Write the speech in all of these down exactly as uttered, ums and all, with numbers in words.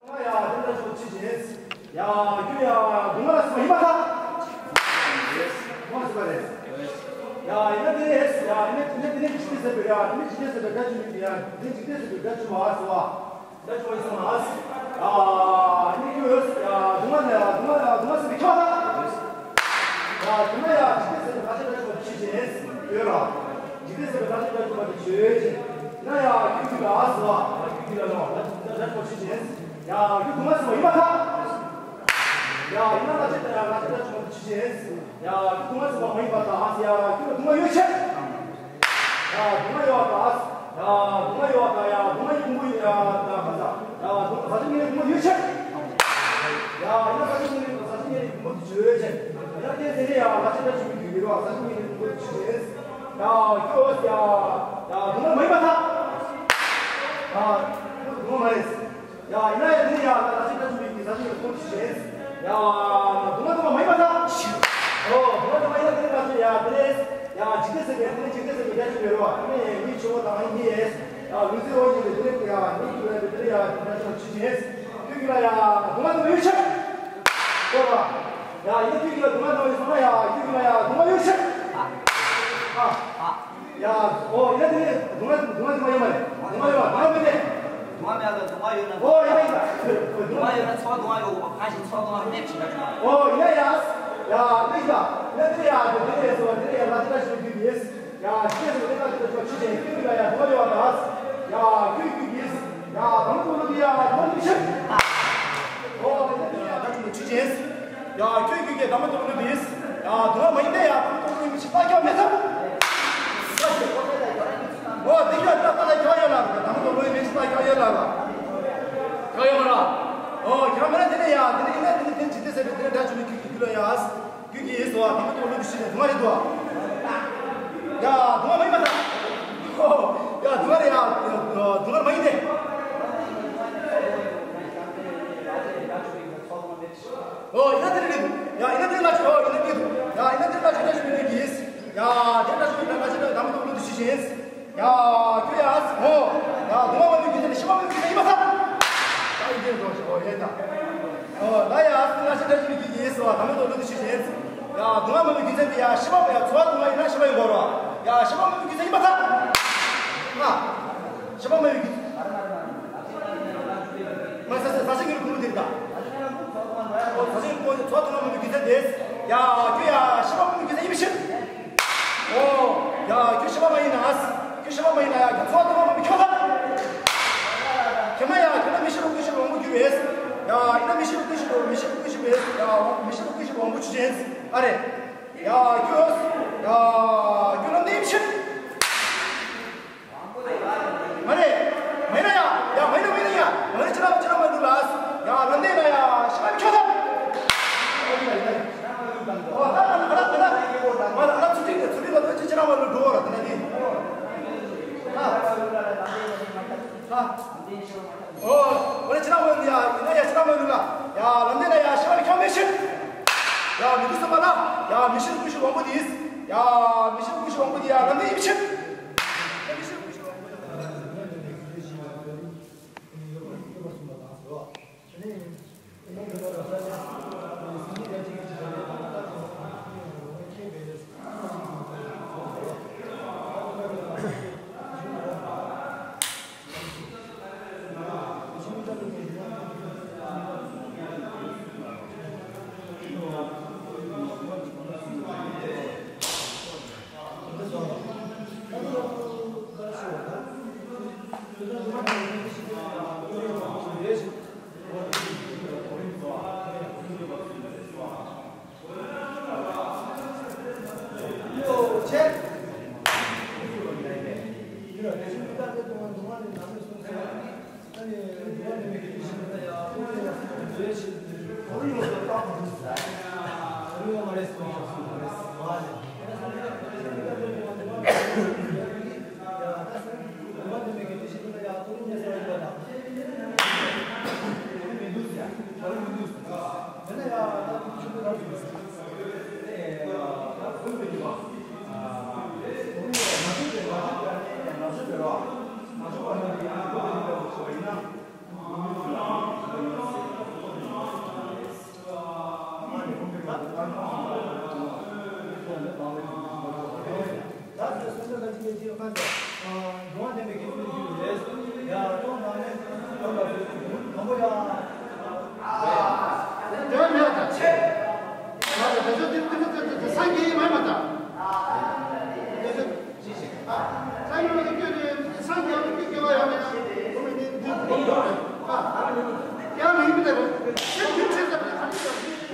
ཡ། དེ་འདྲ་ཞིག་ཅི་བྱེད། ཡ། ཁྱོད་ཡ་སྡུག་བསྔལ་ལ་སོགས་ཡིན་པ་ད། སྡུག་བསྔལ་སོགས་པ་རེད། ཡ། ཡིན་ན་དེ་ནས་ཡ་ཡིན་ན་དེ་ནས་དེ་ནས་ཇི་སྐད་ཟེར་བའི་ཡ་དེ་ནས་ཇི་སྐད་ཟེར་བའི་སྒྲ་ཆུང་མིན་གྱི་ཡ་དེ་ནས་ཇི་སྐད་ཟེར་བའི་སྒྲ་ཆུང་བ་སོགས་པ། སྒྲ་ཆུང་བ་ཡིན་སོང་ན། ཡ། ཡིན་ན་ཁྱོད་ཡ་སྡུག་བསྔལ་ལ་ཡ་སྡུག་བསྔལ་ལ་ཡ་སྡུག་བསྔལ་སོགས་པའི་ཁྱོད་ད། ཡ། དེ་ན་ཡ་ཇི་སྐད་ཟེར་བའི་སྒྲ་ཆུང་བ་ཆོས་ཅན། ཡོད་ར། ཇི་སྐད་ཟེར་བའི་སྒྲ་ཆུང་བ་ཆོས་ཅན། ན་ཡ་ཁྱོད་ཀྱི་ལ་སོགས་པ། ཁྱོད་ཀྱི་ལ་ལ་སྒྲ་ཆུང་བ་ཆོས་ཅན། ཡ། ཁྱོད་སྡུག་བསྔལ་སོགས་པ་ཡིན་པ་ད། ཡ། ཡིན་ན་ལ་ཆེ་ད་ཡ་ལ་ཆེ་ད་ཆུང་ཆེ་ཆེ། ཡ། ཁྱོད་སྡུག་བསྔལ་སོགས་པ་མ་ཡིན་པ་ད་ཨ་སི། ཡ། ཁྱོད་ལ་སྡུག་བསྔལ་ཡོད་ཆེ། ཡ། སྡུག་བསྔལ་ཡོད་པ་ད་ཨ་སི། ཡ། སྡུག་བསྔལ་ཡོད་པ་ད། ཡ། སྡུག་བསྔལ་གྱི་ཕུང་པོ་ཡོད་ཡ་ད་ག་ས། ཡ། སྡུག་བསྔལ་ཟག་བཅས་བསྙེན་གནས་ཕུང་པོ་ཡོད་ཆེ། ཡ། ཡིན་ན་ཟག་བཅས་བསྙེན་གནས་ཟག་བཅས་བསྙེན་གནས་ཕུང་པོ་དེ་ཆོས་ཅན། ཡིན་ན་དེ་ཟེར་ནས་ཡ་ལ་ཆེ་ད་ཆུང་གི་དུས་ཡོད་ར། ཟག་བཅས་བསྙེན་གནས་ཕུང་པོ་དེ་ཆོས་ཅན། ཡ། ཁྱོད་ཡ་ཡ་སྡུག་བསྔལ་མ་ཡིན་པ་ད། ཡ། སྡུག་བསྔལ་མ་ཡིན། ཡ། ཡིན་ན་ཡ་དེ་ནས་ཡ་ད་ལ་ཆེ་ད་ཆུང་གི་ཟག་བཅས་བསྙེན་གནས་ཕུང་པོ་དེ་ཆོས་ཅན། ཡ། སྡུག་བསྔལ་སྡུག་བསྔལ་མ་ཡིན་པ་ད། ཨོ། སྡུག་བསྔལ་སྡུག་བསྔལ་ཡིན་ན་དེ་ནས་ད་ཆོས་ཡ་དེ་ནས། ཡ། ཇི་སྐད་ཟེར་བའི་དེ་ནས་ཇི་སྐད་ཟེར་བའི་སྒྲ་ཆུང་ཡོད་རེད་བ། དེ་ནས་མིག་ཆེ་བོ་དང་ཡིན་ཡས། ཡ། ལུས་རྩལ་འོག་ཡིན་པའི་དེ་ནས་ཡ་མིག་གི་ལ་དེ་ནས་ཡ་དེ་འདྲ་ཆུང་ཆུང་ཡིན། ཁྱོད་ཀྱི་ལ་ཡ་སྡུག་བསྔལ་དུ་ཡོད་ཆེ། ཡོད་རེད་བ། ཡ། ཡིན་ན་ཁྱོད་ཀྱི་ལ་སྡུག་བསྔལ་དུ་ཡོད་སོང་ན་ཡ་ཁྱོད་ཀྱི་ལ་ཡ་སྡུག་བསྔལ་ཡོད་ཆེ། ཨ། ཡ། ཨོ། ཡིན་ན་དེ་ནས་སྡུག་བསྔལ་སྡུག་བསྔལ་སྡུག་བསྔལ་ཡོད་མ་རེད། སྡུག་བསྔལ་ཡོད་བ། སྡུག་བསྔལ་མེད་དེ། སྡུག་བསྔལ་མེད་ལ་སྡུག་བསྔལ་ཡོད་ན། ཨོ། ཡིན་ན་ཡིན་ན། སྡུག་བསྔལ་ཡོད་ན་ཚོར་བ་སྡུག་བསྔལ་ཡོད་གོ། གང་ཞིག་ཚོར་བ་སྡུག་བསྔལ་མེད་པ་ཞིག་ལ། ཨོ། ཡིན་ན་ཡ། ཡ། དེ་ཡ། ཡིན་ན་དེ་ཡ་དེ་དེ་ཡ་སོ་དེ་ཡ་ལ་དེ་ལ་ཞིག་དུས་ཡིན། ཡ། ཅི་ཟེར་ལེ་ཀ་དེ་ལ་ཆོག་ཆུ་ཆེན་ཁྱོད་ཀྱི་ལ་ཡ་དུ་བ་ཡོད་བ་ད། ཡ། ཁྱོད་ཀྱི་ཡིན། ཡ། དམ་པ་ཏོ་ལོ་དེ་ཡ་དུ་བ་ནི་ཆེ། ཨོ། དེ་ལ་ཡ་ད་ཆུ་ཆུ་ཆེན། ཡ། ཁྱོད་ཀྱི་གི་དམ་པ་ཏོ་ལོ་དེ་ཡིན། ཡ། དུ་བ་མ་ཡིན་ཏེ་ཡ་དམ་པ་ཏོ་ལོ་ཡིན་མི་ཆེ་ད་ཁྱོད་མེད་ཐབས། ཨོ། དེ་ཡ་ད་ད་ལ་ཁྱོད་ཡོད་ལ་དམ་པ་ཏོ་ལོ་ཡིན་མི་ཆེ་ད་ཁྱོད་ཡོད་ལ་ལ། ཁྱོད་ཡོད་མ་ལ། ཨོ། ཁྱོད་མེད་ན་དེ་ལ་ཡ་དེ་ལ་ཡིན་ན་དེ་ལ་དེ་ཇི་སྟེ་ཟེར་བའི་དེ་ལ་ད་ཆུ་མི་ཁྱོད་ཀྱི་གི་ལ་ཡ། ཁྱོད་ཀྱི་ཡིན་སོ། དམ་པ་ཏོ་ལོ་དེ་ཤི་ནས་དུ་མ་རེད་དོ། ཡ། དུ་མ་མ་ཡིན་པ་ད། ཨོ། ཡ། དུ་མ་རེད་ཡ། དུ་མ་མ་ཡིན་ཏེ། ཨོ། ཡིན་ན་དེ་རེད། ཡ། ཡིན་ན་དེ་ལ་ཆོག་ཡིན་ན་དེ་འདུག་ཡ། ཡིན་ན་དེ་ལ་ཆོག་ད་ཤི་ནས་ཡིན། ཡ། དེ་ལ་ཆོག་ད་ལ་ཆོག་དམ་པ་ཏོ་ལོ་དེ་ཤི་ཤེས། ཡ། ཁྱོད་ཡ། ཨོ། ཡ། དུ་མ་མ་ཡིན་རྒྱུ་མཚན་ནི་ཤི་བ་མ་ཡིན་རྒྱུ་མཚན་ཡིན་པ་ད། ད་ཡིན་དེ་འགྲོ་ཞིག་ཨོ་ཡེ་ད། ཨོ། ད་ཡ། ཨ་སི་ན་ཤི་ད་ཤི་གི་ཡིན་སོ། ད་མི་དོ་ལུ་དུ་ཤི་ཤེས། ཡ། དུ་མ་མ་ཡིན་རྒྱུ་མཚན་དེ་ཡ་ཤི་བ་མ་ཡ་ཚོ་བ་དུ་མ་ཡིན་ན་ཤི་བ་ཡིན་དགོས་རོ། ཡ། ཤི་བ་མ་ཡིན་རྒྱུ་མཚན་ཡིན་པ་ད། ཨ། ཤི་བ་མ་ཡིན་རྒྱུ། མ་ས་ས་ས་ཤི་གི་ལུ་ཀུ་མུ་དེ་ད། ཨོ། ས་ཤི་གི་ལུ་ཚོ་བ་དུ་མ་མ་ཡིན་རྒྱུ་མཚན་དེ། ཡ། ཁྱོད་ཡ་ཤི་བ་མ་ཡིན་རྒྱུ་མཚན་ཡིན་པ་ཤི། ཨོ། ཡ། ཁྱོད་ཤི་བ་མ་ཡིན་ན། ཁྱོད་ཤི་བ་མ་ཡིན་ན་ཡ། ཁྱོད་ཚོ་བ་དུ་མ་མ་ཡིན་ཁྱོད་ལ། ཁྱོད་མ་ཡ། ཁྱོད་ལ་མི་ཤི་རུང་ཀུན་ཤི་དབང་པོ་རྒྱུ་བས། ཡ། ཡིན་ན་མི་ཤི་རུང་ཀུན་ཤི་རུང་མི་ཤི་རུང་ཀུན་ཤི་བས། ཡ། མི་ཤི་རུང་ཀུན་ཤི་དབང་པོ་ཆུ་ཅན། ཨ་རེ། ཡ། ཁྱོད། ཡ། ཁྱོད་ལ་ནི་མི་ཤི། མ་རེད། མ་ཡིན་ན་ཡ། ཡ། མ་ཡིན་ན་མ་ཡིན་ན་ཡ། མ་རེད། ཅི་ར་ཅི་ར་མ་འདུག་ལ། ཡ། ལ་ནི་ན་ཡ། ཤི་བ་མི་ཁྱོད་ལ། ཨོ། ད་ད་ད་ད་ད་ད་ད་ཚུ་ཏི་ཚུ་ཏི་ལ་ཚུ་ཅི་ར་མ་ལུ་འགྲོ་ར་ད་ན་ནི། ཨ། ཨ། ཨོ་ལེ་ཅི་ར་མ་ལུ་ཡ་ཡིན་ན་ཡ་ཅི་ར་མ་ལུ་ལ་ཡ་ལ་ནི་ན་ཡ་ཤི་བ་མི་ཁྱོད་མི་ཤི། ཡ་མི་འདུག་ས་མ་ན་ཡ་མི་ཤི་ཀུ་ཤི་དབང་པོ་དིས། ཡ་མི་ཤི་ཀུ་ཤི་དབང་པོ་དི་ཡ་ལ་ནི་ཡིན་ཤི།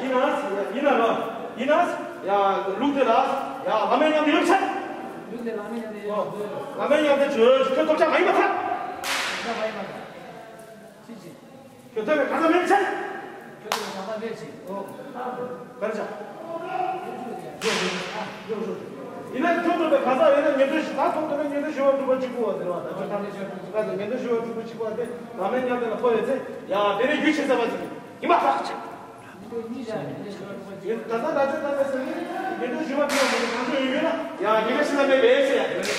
ཡིན་ན་ཡིན་ན་ལོ། ཡིན་ན་ཡ་ལུག་དེ་ལ་ཡ་བླ་མའི་མཉམ་དུ་ཡོད་ཚད། ལུག་དེ་བླ་མའི་མཉམ་དུ་ཡོད། བླ་མའི་མཉམ་དུ་བྱོས། ཁྱོད་སྟོབས་ཆག་མ་ཡིན་པ་ཐལ། ཁྱོད་ཐོས་པའི་གང་ཟག་མེད་ཚད། ཁྱོད་ཐོས་པའི་གང་ཟག་མེད་ཚད། ཨོ། ག་རེ་བྱ། ཡིན་ན་ཁྱོད་ཐོས་པའི་གང་ཟག་ཡིན་ན་ཉན་ཐོས་ཤིག་ད་ཐོག་ཐོག་ཉན་ཐོས་ཞི་བ་འགྲུབ་པ་གཅིག་པུ་བ་དེ་རེད་བ། ད་ཁྱོད་ཐམས་ཅད་ཉན་ཐོས་ཞི་བ་འགྲུབ་པ་གཅིག་པུ་བ་དེ་བླ་མའི་མཉམ་དུ་ལ་འཁོར་བའི་ཚེ་ཡ་དེ་ནས་རྒྱུད་ཆེ་ས་བ་ཅིག་ཡིན་པ་ཐག་ཆོད། ད་ལྟ་ད་ཆོས་ད་ལྟ་ཟེར་ནས་ཉན་ཐོས་ཞི་བ་འགྲུབ་པ་མ་གཏོགས་གང་ཆོས་ཡོད་ཡོད་ན་ཡ་ཉན་ཐོས་ཤི་ན་མེད་པས་ཟེར་ཡ།